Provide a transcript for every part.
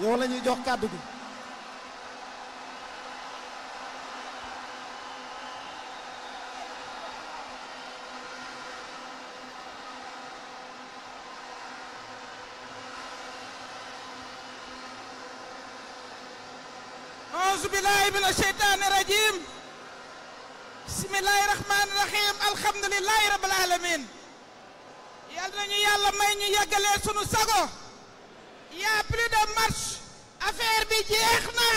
yow la ñuy jox kàddu gi. auzu billahi mina sheytaani rajim. bismillahi rahmaani rahim. alhamdulillahi rabbil alamin. yal nañu yàlla may ñu yàggalee sunu sago. y a plus de marche. affaire bi jeex na.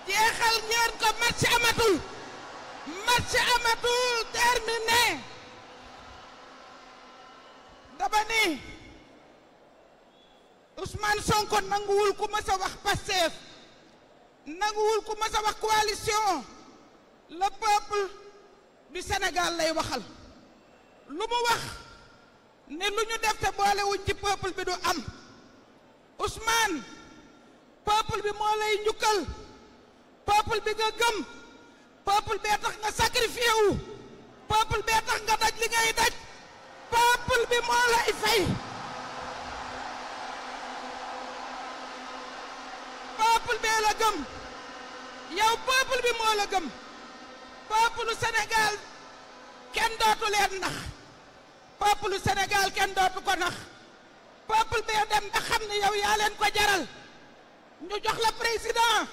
jeexal ngeen ko marche amatul. marche amatul terminé. dama ni Ousmane Sonko nanguwul ku mës a wax Pastef. nanguwul ku mës a wax coalition. le peuple du Sénégal lay waxal. lu mu wax ne lu ñu def te boolewuñ ci peuple bi du am. Ousmane peuple bi moo lay njukkal. peuple bi nga gëm. peuple bee tax nga sacrifié wu. peuple bee tax nga daj li ngay daj. peuple bi moo lay fay. peuple bee la gëm. yow peuple bi moo la gëm. peuple Sénégal kenn dootu leen nax. peuple Sénégal kenn dootu ko nax. peuple bee dem ba xam ne yow yaa leen ko jaral. ñu jox la président.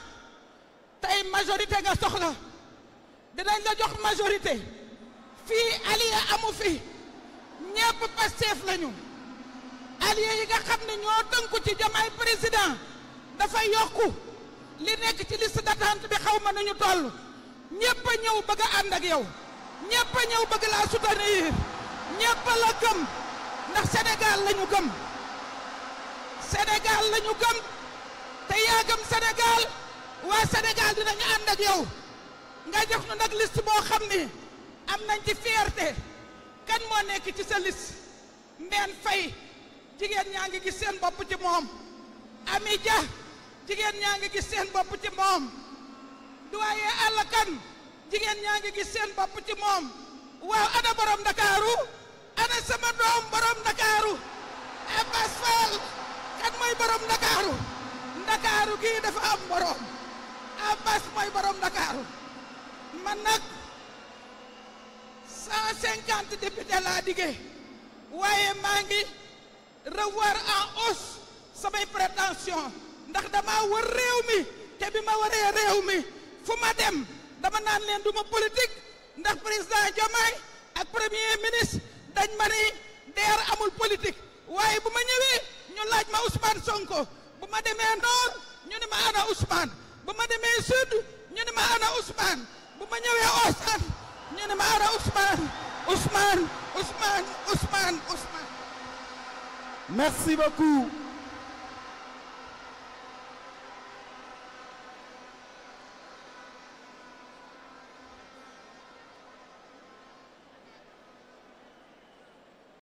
tey majorité nga soxla. dinañ la jox majorité. fii allié amu fi. ñépp Pastef lañu. allié yi nga xam ne ñoo tënku ci Diomaye président. dafa yokku. li nekk ci liste d'attente bi xaw ma nañu toll. ñépp a ñëw bëgg a ànd ak yow. ñépp a ñëw bëgg laa soutenir. ñépp la gëm. ndax Sénégal lañu gëm. Sénégal lañu gëm. te yaa gëm Sénégal. waa Sénégal dinañu ànd ak yow. nga jox ñu nag liste boo xam ni am nañ ci fierté. kan moo nekk ci sa liste. Mbène Faye jigéen ñaa ngi gis seen bopp ci moom. Ami Dia jigéen ñaa ngi gis seen bopp ci moom. Doyen Alla Kane jigéen ñaa ngi gis seen bopp ci moom. waaw ana borom Ndakaaru. ana sama doom borom Ndakaaru. Abbas Fall kan mooy borom Ndakaaru. Ndakaaru gii dafa am borom. Abbas mooy borom Ndakaaru. man nag 150 députés laa diggee. waaye maa ngi revoir en hausse samay prétention. ndax dama wër réew mi. te bi ma waree réew mi fu ma dem dama naan leen duma politique. ndax président Diomaye ak premier ministre dañ ma ni DER amul politique. waaye bu ma ñëwee ñu laaj ma Ousmane Sonko. bu ma demee nord ñu ni ma ana Ousmane. bu ma demee sud ñu ni ma ana Ousmane. bu ma ñëwee Ousmane ñu ni ma ana Ousmane. Ousmane. Merci beaucoup.